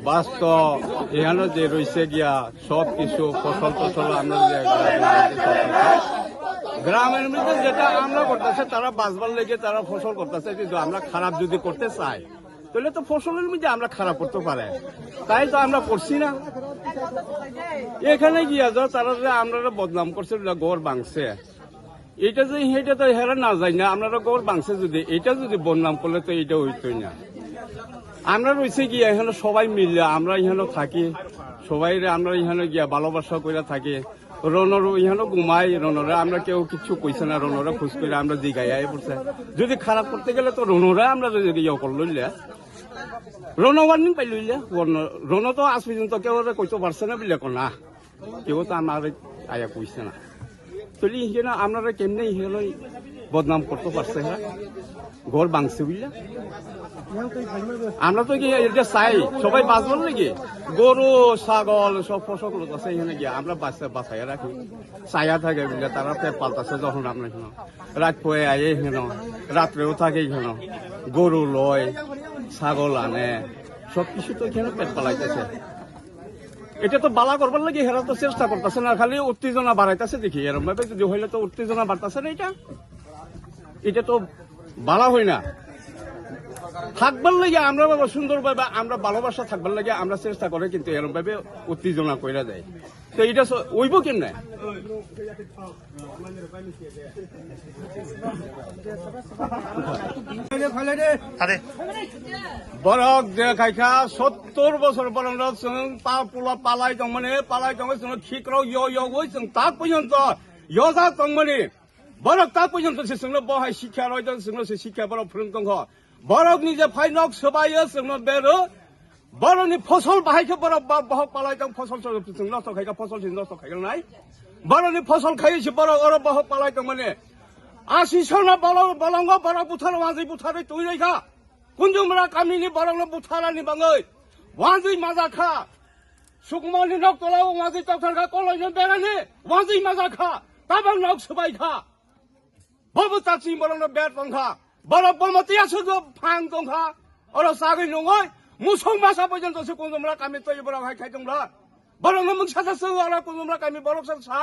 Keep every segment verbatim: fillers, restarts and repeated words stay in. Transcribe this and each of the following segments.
বাস্তব এখানে যে রয়েছে গিয়া সব কিছু ফসল টসল আমরা যে গ্রামের মধ্যে যেটা আমরা করতেছে, তারা বাঁচবার লেগে তারা ফসল করতেছে, কিন্তু আমরা খারাপ যদি করতে চাই, তাহলে তো ফসলের মধ্যে আমরা খারাপ করতে পারে, তাই তো আমরা করছি না। এখানে গিয়া যা তারা যে আমরা বদনাম করছে, বলে ঘর ভাঙছে, এটা যে এটা তো হেরা না যায় না, আমরা ঘর ভাঙছে যদি এটা যদি বদনাম করলে তো এটা হইতই না। আমরা রয়েছে কি এখানে সবাই মিলে আমরা এখানে থাকি, সবাই আমরা এখানে গিয়া ভালোবাসা করে থাকি। রনর এখানে ঘুমাই, রনরে আমরা কেউ কিছু কইছে না, রনরে খুশ করে আমরা জিগাই আই পড়ছে। যদি খারাপ করতে গেলে তো রনরে আমরা যদি ইয়ে করে লইলে, রন ওয়ার্নিং পাই লইলে, রন, রন তো আজ পর্যন্ত কেউ ওরে কইতে পারছে না বলে কোনা। কেউ তো আমার আয়া কইছে না। তাহলে এখানে আপনারা কেমনে এখানে বদনাম করতে পারছে, হ্যাঁ? ঘর ভাঙছে বুঝলে? আমরা তো কি এটা চাই, সবাই বাঁচবার লাগে। গরু, ছাগল, সব ফসল আছে এখানে গিয়ে আমরা বাঁচা-, বাঁচাইয়া রাখি। চাইয়া থাকে বুঝলে, তারা পেট পালতাছে যখন আমরা এখানে। রাত পয়ে আয়ে এখানে, রাত্রেও থাকে এখানে। গরু লয়, ছাগল আনে, সব কিছু তো এখানে পেট পালাইতেছে। এটা তো বালা করবার লাগি হেরা তো চেষ্টা করতেছে না, খালি উত্তেজনা বাড়াইতেছে দেখি। এরকম ভাবে যদি হইলে তো উত্তেজনা বাড়তেছে না এটা, এটা তো বালা হয় না। থাকবার লাগি আমরা বাবা সুন্দরভাবে আমরা ভালোবাসা থাকবার লাগি আমরা চেষ্টা করে, কিন্তু এরকম ভাবে উত্তেজনা কইরা দেয়। তো এটা স-, অইব কেমনে? আরে। Borok je khaikha সত্তর বছর borok no chwng pa pula palai tongmani, palai tongwi chwng khikrok yo yo wi chwng tak porjonto yojak tongmani. Borok tak porjonto se chwngno bo hai sikha roi tong, chwngno se sikha borok phwrwng tongkho. Borok ni je phai nok swbaio chwngno bero, borok ni fosol bahai khe borok ba-, bohok palai tong, fosol se chwng nosto khaikha, fosol se nosto khaikha nai. Borok ni fosol khai se borok oro bohok palai tongmani. Asi sona bolong, bolongo borok buthar wajwi butharwi twi roi kha. Kunjumra kamini borokno butharani bangwi wajwi maja kha. Sukmani nok tola wajwi tokthar kha, koloi no berani wajwi maja kha. Tabang nok swbai kha. Bobo chachini borokno ber tong kha. Borok bomo tiya sudo phang tong kha. Oro sagwi nungoi musong masa porjonto se Kunjumra kami twi borok hai khai tong bla. Borokno mungsa sa sw oro Kunjumra kami borok sa sa.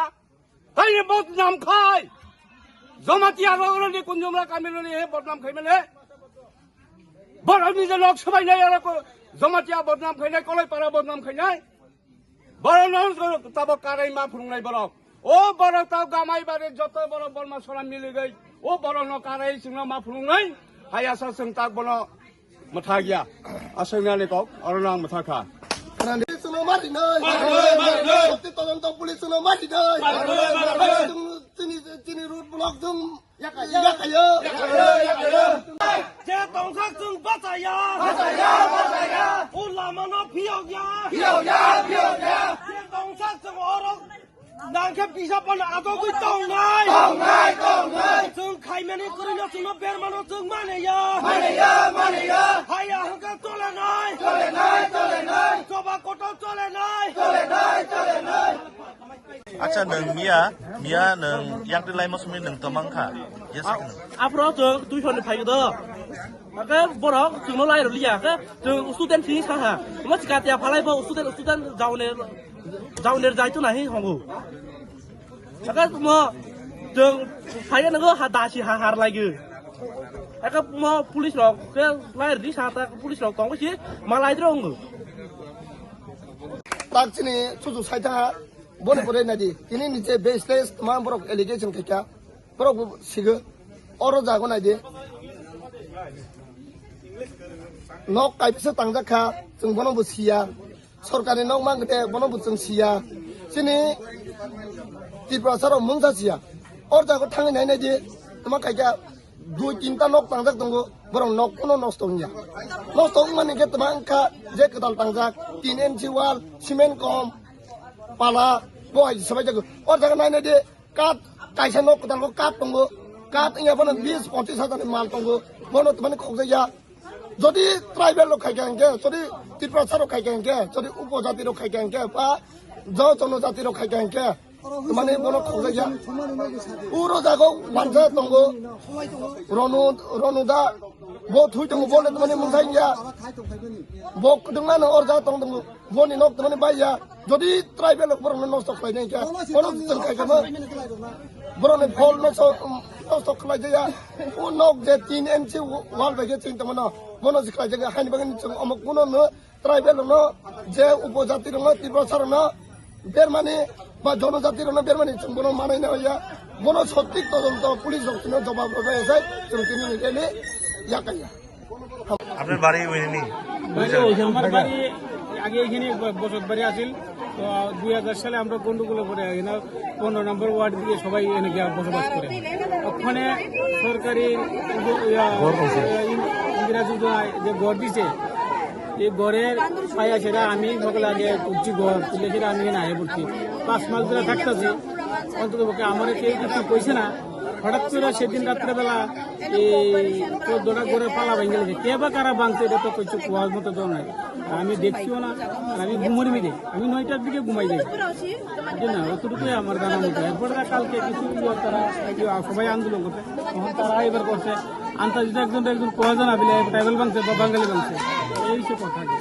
Taini bodnam khai. Jamatia rok roni Kunjumra kami roni he bodnam khai mane. Borok ni je nok swbai nai aro ko Jamatia bodnam khai nai, Koloi para bodnam khai nai. Borok no tabok karai ma phunuk nai borok. O borok ta gamai bare joto borok Borma sora mili gai. O borok no karai singno ma phunuk nai. Haya sa sing tak bono. Mwthagya. Aswknani kok, oro no ang mwthakha. Police no mari nai. Police no mari nai. Police no mari nai. Chini, chini road block dum. Yakayo. Je tongsak chwng bachaya. Bachaya, bachaya. O lama no phiyokya. Phiyokya, phiyokya. Je tongsak chwng oro Nangkhe bisa pano agogwi tongnai. Tongnai, tongnai. Chwng khaimani kwrwino chwngno bermano chwng manliya. Manliya, manliya. Haiya hwnkhe tolenai. Tolenai, tolenai. Choba kotor tolenai. Tolenai, tolenai. Acha, nwng miya, miya nwng yakti laima sumni nwng tomang kha. Yes, aphro chwng tuition ni phaigo do. Ake borok chwngno lai rwliya, ake chwng student sini saha. Mo chikatiya phalai bo student, student jaune, jaune jaitu nahi hongo. Ake mo chwng phaiya nango ha dasi ha har laigo. Ake mo police rok ke lai rwdi sa ta police rok tongo si ma lai dro hongo. Tak chini chuchu sai ta boni pore nadi. Tini niche baseless tma borok allegation khaikha. Borok bo sigo. Oro jago naidi. Nok kaisa tangjak kha, chwng bono bo siya. Sorkarni nok mang de bono bo chwng siya. Chini Tiprasa rok mungsa siya. Oro jago thangwi nai naidi. Tma khaikha dui tinta nok tangjak tongo. Borok nok kuno nosto wngya. Nosto wngmani khe tma wngkha je kwtal tangjak. Tin inchi wall, cement kom, pala, bo hai sabai jago. Oro jago nai naidi. Kat, kaisa nok kwtal ko kat tongo. Kat wngya bono bis ponchis hajar ni mal tongo. Bono tmani khokjakya. Jodi tribal rok khaikha hwnkhe, jodi Tiprasa rok khaikha hwnkhe, jodi upojati rok khaikha hwnkhe, ba jo jonojati rok khaikha hwnkhe, tmani bono khokjakya. Uro jago manja tongo. Ronu, Ronu da. Bo thui tongo, bo le tongmani mungsa ya. Bo kwdwngma no orja tong tongo. Boni nok tongmani bai ya. Jodi tribal rok borok no nosto khlai nai kha. Ono tong kai kha ma. Borok ni phol nosto, nosto khlai ya. O nok je tin inch wall bai khe chwng tongmano. Bono se khlai ya. Hani bagani chwng omo kuno no tribal rok no je upojati rok no Tiprasa rok no bermani ba jonojati rok no bermani chwng bono manai na ya. Bono sotik todonto police rok no jawab rok ya sai chwng tini ni khe ni yakaya. আপনার বাড়ি ওইখানে? বাড়ি ওইখানে। আমার বাড়ি আগে এখানে ব-, বসত বাড়ি আছিল। তো দুই হাজার সালে আমরা গন্ডগোলে পড়ে এখানে পনেরো নম্বর ওয়ার্ড দিয়ে সবাই এনে গিয়ে বসবাস করে। ওখানে সরকারি যে, ইয়া, ইয়া, ইন-, ইন্দিরা যোজনা যে ঘর দিছে, এই ঘরের ছায়া ছেড়ে আমি সকালে আগে উঠছি ঘর তুলে ছেড়ে আমি এখানে আগে পড়ছি। পাঁচ মাস ধরে থাকতেছি, অন্তত পক্ষে আমার কেউ কিছু কইছে না। হঠাৎ করে সেদিন রাত্রেবেলা এই চোদ্দটা ঘরের পালা ভেঙে গেছে। কে বা কারা ভাঙছে, এটা তো কিছু কোয়ার মতো তো নাই। আর আমি দেখছিও না, আর আমি ঘুমোর মিলে, আমি নয়টার দিকে ঘুমাই যাই। যে না, অতটুকুই আমার জানা মতো। এরপরে আর কালকে কিছু ইয়ে তারা, ইয়ে সবাই আন্দোলন করছে, তখন তারা এবার করছে। আন্তাজ একজন একজন কয়জন আবিলে ট্রাইবাল ভাঙছে বা বাঙালি ভাঙছে, এই সব কথা আর কি।